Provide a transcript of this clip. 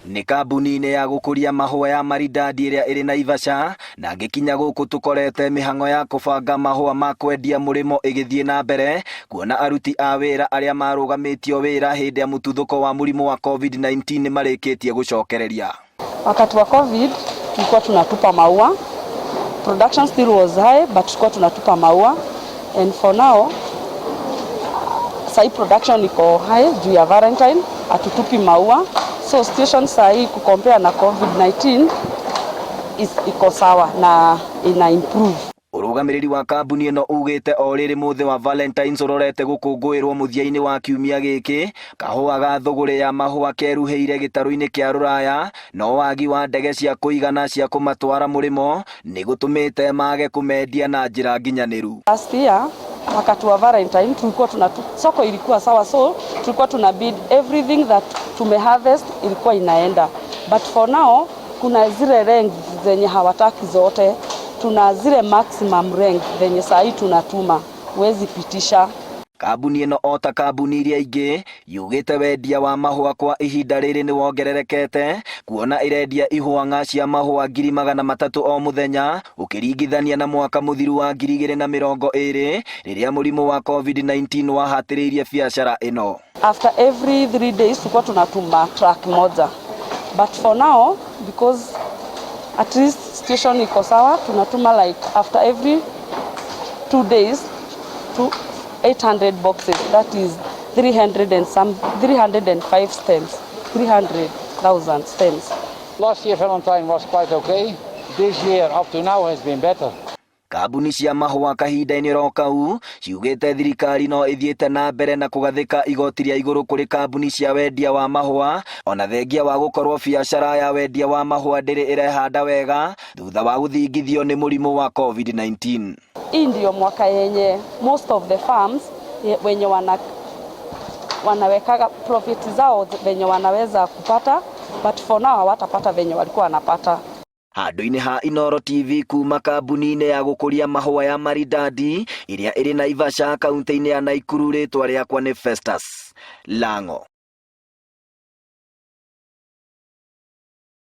Nĩ kambuni-inĩ ya gũkũria mahũa ya Maridadi ĩrĩa ĩrĩ Naivasha, na ngĩkinya gũkũ tũkorete mĩhang'o ya kũbanga mahũa ma kwendia mũrĩmo ĩgĩthiĩ na mbere, kuona aruti a wĩra arĩa marũgamĩtio wĩra hĩndĩ ya mũtuthũko wa mũrimũ wa COVID-19 nĩ marĩkĩtie gũcokereria. Wakati wa COVID tulikuwa tunatupa maua, production still was high but tulikuwa tunatupa maua, and for now sahi production iko high juu ya Valentine, hatutupi maua, so situation sahi kucompare na COVID-19 is iko sawa na ina improve. Ũrũgamĩrĩri wa kambuni ĩno ugĩte o rĩrĩ mũthĩ wa Valentines ũrorete gũkũngũĩrwo mũthia-inĩ wa kiumia gĩkĩ, kahũa ga thũgũrĩ ya mahũa keruhĩire gĩtarũ-inĩ kĩa rũraya, no wagi wa ndege cia kũigana cia kũmatwara mũrĩmo nĩ gũtũmĩte mage kũmendia na njĩra nginyanĩru. Last year wakati wa Valentine tulikuwa tuna soko ilikuwa sawa, so tulikuwa tuna bid everything that tume harvest ilikuwa inaenda, but for now kuna zile length zenye hawataki zote, tuna zile maximum length zenye saa hii tunatuma, huwezi pitisha. Kambuni ĩno o ta kambuni iria ingĩ yugĩte wendia wa mahũa kwa ihinda rĩrĩ nĩ wongererekete, kuona ĩrendia ihũang'a cia mahũa 300,000 o mũthenya, ũkĩringithania na mwaka mũthiru wa 2020 rĩrĩa mũrimũ wa COVID-19 wahatĩrĩirie biacara ĩno. After every 3 days tulikuwa tunatuma truck moja, but for now, because at least situation iko sawa, tunatuma like after every 2 days to 800 boxes, that is 300 and some 305 stems, 300,000 stems. Last year Valentine was quite okay. This year up to now has been better. Kambuni cia mahũa kahinda-inĩ ro kau ciugĩte thirikari no ĩthiĩte na mbere na kũgathĩka igoti rĩa igũrũ kũrĩ kambuni cia wendia wa mahũa, ona thengia wa gũkorwo biacara ya wendia wa mahũa ndĩrĩ ĩrehanda wega thutha wa gũthingithio nĩ mũrimũ wa COVID-19. Hii ndio mwaka yenye most of the farms wenye wanawekaga profit zao venye wanaweza kupata, but for now hawatapata venye walikuwa wanapata. Handũ-inĩ ha Inooro TV, kuma kambuni-inĩ ya gũkũria mahũa ya Maridadi ĩrĩa ĩrĩ Naivasha, kaunti-inĩ ya Naikuru, rĩtwa rĩakwa nĩ Festus Lango.